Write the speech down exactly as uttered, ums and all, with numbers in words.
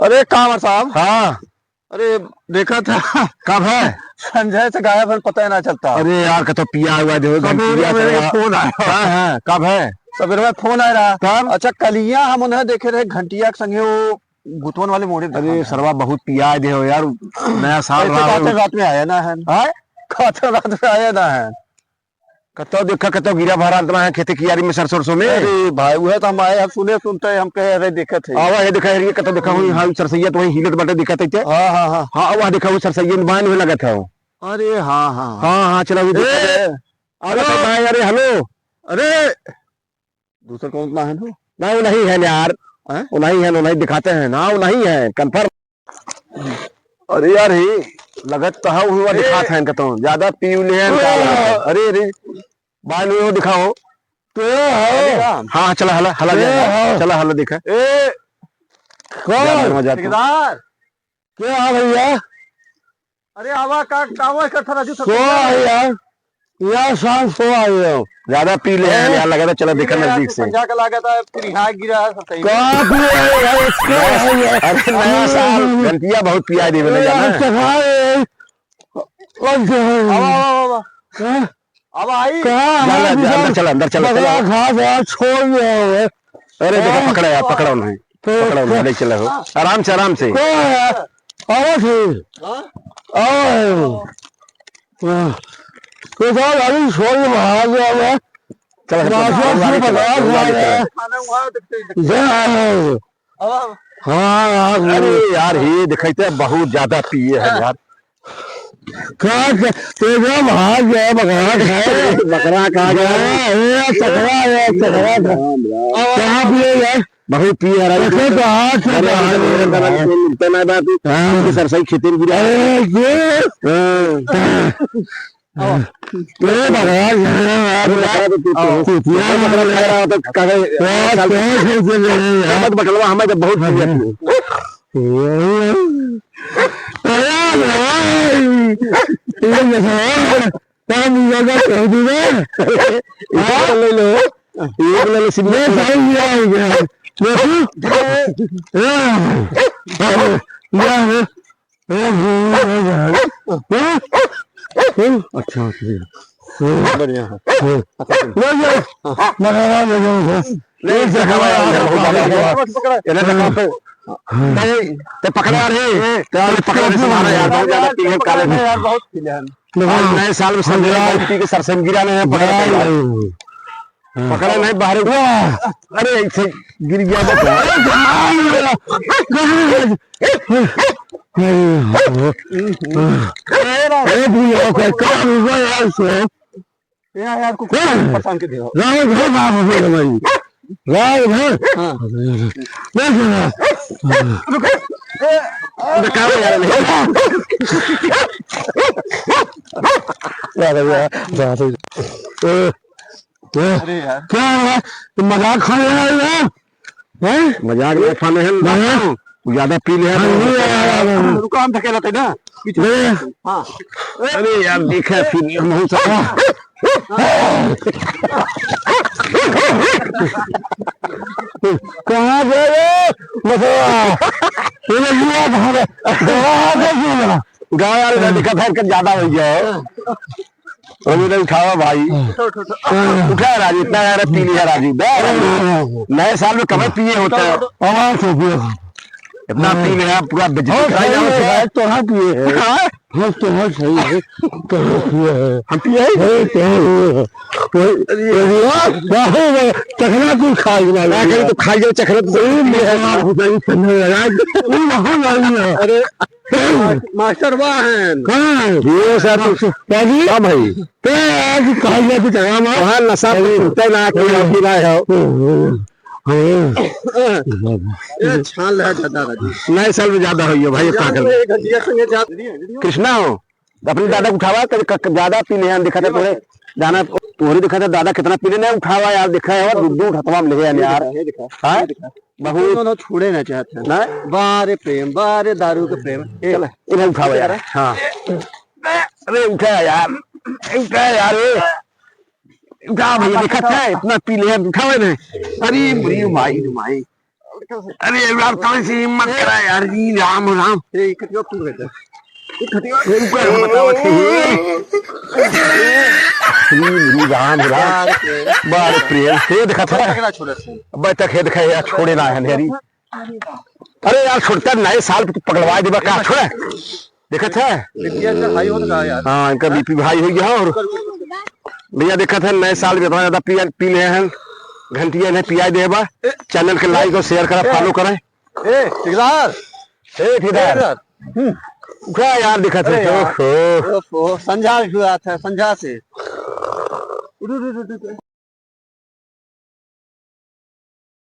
अरे कांवर साहब। हाँ। अरे देखा था। कब है? संझा से गायब है, पता ही ना चलता। अरे यार, कतो पिया हुआ देखो, सवेरे घंटिया में चला। फोन आया। हाँ, हाँ, कब है? सवेरे में फोन आया रहा। कब? अच्छा, कलिया हम उन्हें देखे रहे घंटिया के संगे, वो गुतवन वाले मोड़े पे अरे दिखा सरवा, बहुत पिया दे हो यार, नया साल ऐसे रहा हो। काते रात में आया ना है। हाँ? काते रात में आया ना है। कतो देखा, कतो गिरा भरा अंतरा है खेते कियारी में, सरसों, सरसों में। अरे भाई, वह तो हम आए, हम सुने, सुनते हैं, हम कहे, "अरे, देखत है।" आवा, ये देखा, ये कतो देखा हुई, हम्म। हाँ, सरसैया तो वहीं हिलत बाटे, दिखत है। हाँ, हाँ, हाँ। हाँ, वह देखा हुई सरसैया में बान हुए लगत है। अरे, हाँ, हाँ। हाँ, हाँ, चला हुई देखा ए, है। अरे, हेलो। भाई, अरे, हेलो। अरे, दूसर कौन ना है ना? ना, वो नहीं है यार। हैं? वो नहीं है, वो नहीं दिखाते हैं ना, वो नहीं है, confirm। अरे यार, ही लगत तो है, हुआ ए! दिखात है इनका तो, ज्यादा पी ले हैं, का लगत है? अरे, अरे, बाय लो, दिखाओ। तो है। अरे राम। हाँ, चला हला, हला ए, दिया, हाँ। चला हला देखा। ए, कौन? जा, जा, जा। ठेकेदार। क्या आ भैया? अरे आवा का, कावा करता राजू सब? सो आ यार, यार शाम सो आ गया। ज्यादा पी ले हैं यार, लगा था, चला देखा अरे यार, नजदीक से। समझा के लगा था, फिर यहाँ गिरा है, सही में। कहाँ पिए यार, क्या है यार? अरे नया साल, घंटिया बहुत पिया दे मैंने अरे जाना यार, है। चखा है। अच्छा है। आवा, आवा, आवा, आवा। हैं? अब आई। कहाँ जा, है जा, जा, अंदर विशाल? चला, अंदर चला, बकरा चला। खा गया, छोड़ दिया है। अरे, देखा, हाँ। पकड़ा यार, पकड़ा उन्हें। तो पकड़ा उन्हें, ले चला हो। आराम से, आराम से। कहाँ है? आओ फिर। हाँ? आओ। हाँ। तो साहब, अभी छोड़ के बाहर गया है। चला, चला, बाजार से चला, बकरा चला, खा चला। गया है। खाना वहाँ देखते ही देखते। जा। अब हाँ, हाँ, अरे यार, ये दिखाई तो बहुत ज्यादा पिए है हाँ। यार। का क-, तेरा भाग गया, बकरा खाए। बकरा खा गया। गया, ए, चकरा है, चकरा था। राम, राम। कहाँ पिए यार? बहुत पिए यार। अच्छा, तो आज से अरे, बाहर अरे, है, अरे, बाहर। कोई मिलता ना बात। हाँ। हमके सरसई खेते में गिरा। अरे, ये। हाँ। ए, बकरा खाए यार। अरे, बकरा तो तू, तू, हाँ। तू, तू, बकरा खा रहा था, कहे, यार, साल कौन से चले हैं यार? मत बटलवा, हमें तो बहुत पिए तू। अरे भाई, ये देखो, काम ज्यादा कह दी ना। इधर ले लो, ये ले लो, सिम ले लो। सही गया, हो गया। देखो। हाँ, हाँ, हाँ, हाँ। अच्छा, अच्छा। बढ़िया है। हाँ। ले जाओ। हाँ। लगा, लगा, लगा, लगा। ले, ले, पकड़, पकड़, पकड़। ये ले, पकड़। हाँ। नहीं, ते पकड़ यार, हे। ते यार, पकड़, नहीं, तुम्हारा यार, बहुत ज्यादा पी है, काले में। यार, बहुत पी है। लगा। आज नए साल में सब हाँ। पी के सरसम गिरा नहीं है, पकड़ यार, यार। नहीं। हाँ। पकड़ा नहीं, बाहर। वाह। अरे, ऐसे गिर गया, बस। अरे, भैया, का हुआ यार से? यार, यार, को हाँ। पसंद के दियो। राव घर बाप हो गए भाई। राव घर। हाँ। देख ना। रुको। ए, निकालो यार, नहीं। यार, यार, यार। ए, अरे यार। क्या है? तुम मजाक खा रहे हो यार? हैं? मजाक नहीं खाने हैं, हाँ। ज्यादा पी ले हैं, हाँ, तो ये यार, यार, यार। रुको, हम धकेलते ना, पीछे। अरे। हाँ। अरे यार, देखे फिर हम हो सकता। कहाँ गए रे? बसवा। ये लोग युवा कहाँ गए? गाँव आ गए क्यों ना? गाँव वाले ना दिखा, भैंस का ज्यादा हो गया है। रवि ने उठावा भाई। उठा, उठा, उठा। उठा राजू, इतना यार पी लिया राजू। बे, नए साल में कभी पिए होते हैं। आराम से पियो। इतना पी लिया, पूरा बेइज्जती हाँ, कराई सही जाओ। है, तो हाँ पिए हैं। हाँ? हाँ, तो हाँ सही है। तो हाँ पिए हैं। हम पिए हैं? हाँ, पिए हैं। तो, अरे। तो, वाह, वाह, वाह, चखना तू खा लिया। मैं कहीं तो खा लिया, चखना तो सही है। अरे, मास्टर वाह हैं। हाँ, ये सर, हाँ, भाई। तो आज कहा गया कि चला मार। वहाँ नशा तो अरे। छूटते ना, कोई अरे। लड़की ना हो। अरे। ये छान ले ज्यादा राजू। नए साल में ज्यादा होइए भाई, का जान करबे? तो एक घंटिया संगे जा-, कृष्णा हो, अपने दादा को उठावा, कभी क-, ज्यादा पी ले, दिखा था तोरे, जाना तोरे दिखा था, दादा कितना पी ले, नहीं उठावा यार, दिखा है, दूध, दूध हथवा में ले यार। ये दिखा, ये दिखा, हाँ? ये दिखा। बहुत दोनों छोड़े ना चाहते हैं। ना? बारे प्रेम, बारे दारू के प्रेम। ए, चल, इन्हें उठाओ यार। हाँ। अरे उठा यार, उठा यार, ए। उठा भैया, देखा था, इतना पी ले, उठावे ने। अरे, बुरी माई, माई। अरे यार, थोड़ी सी हिम्मत करा यार जी, राम राम। ए, खटिया टूट गया। ए, खटिया। ए, रुको, हम बतावत है। श्री गुरु राम राम। बार प्रेम। हे देखा था। बच्चा के ना छोड़े थे। बच्चा के देखा यार, छोड़े ना है, हरी। अरे यार, छोड़ता नए साल पे तू पकड़वा देबा का, छोड़ा। देखत है? बीपी ऐसे हाई होत का यार? हाँ, इनका बीपी हाई हो गया। और भैया देखत है, नए साल में इतना ज्यादा पिया, पी ले हैं, घंटिया इन्हें पिया देबा। Channel के like और share करा, follow करें। ए, ठेकेदार। ए, ठेकेदार। ए, यार। हम्म। क्या यार देखत है? अरे यार। ओहो। ओहो, संझा भी हुआ था, संझा से। उठ, उठ, उठ, उठ, उठ।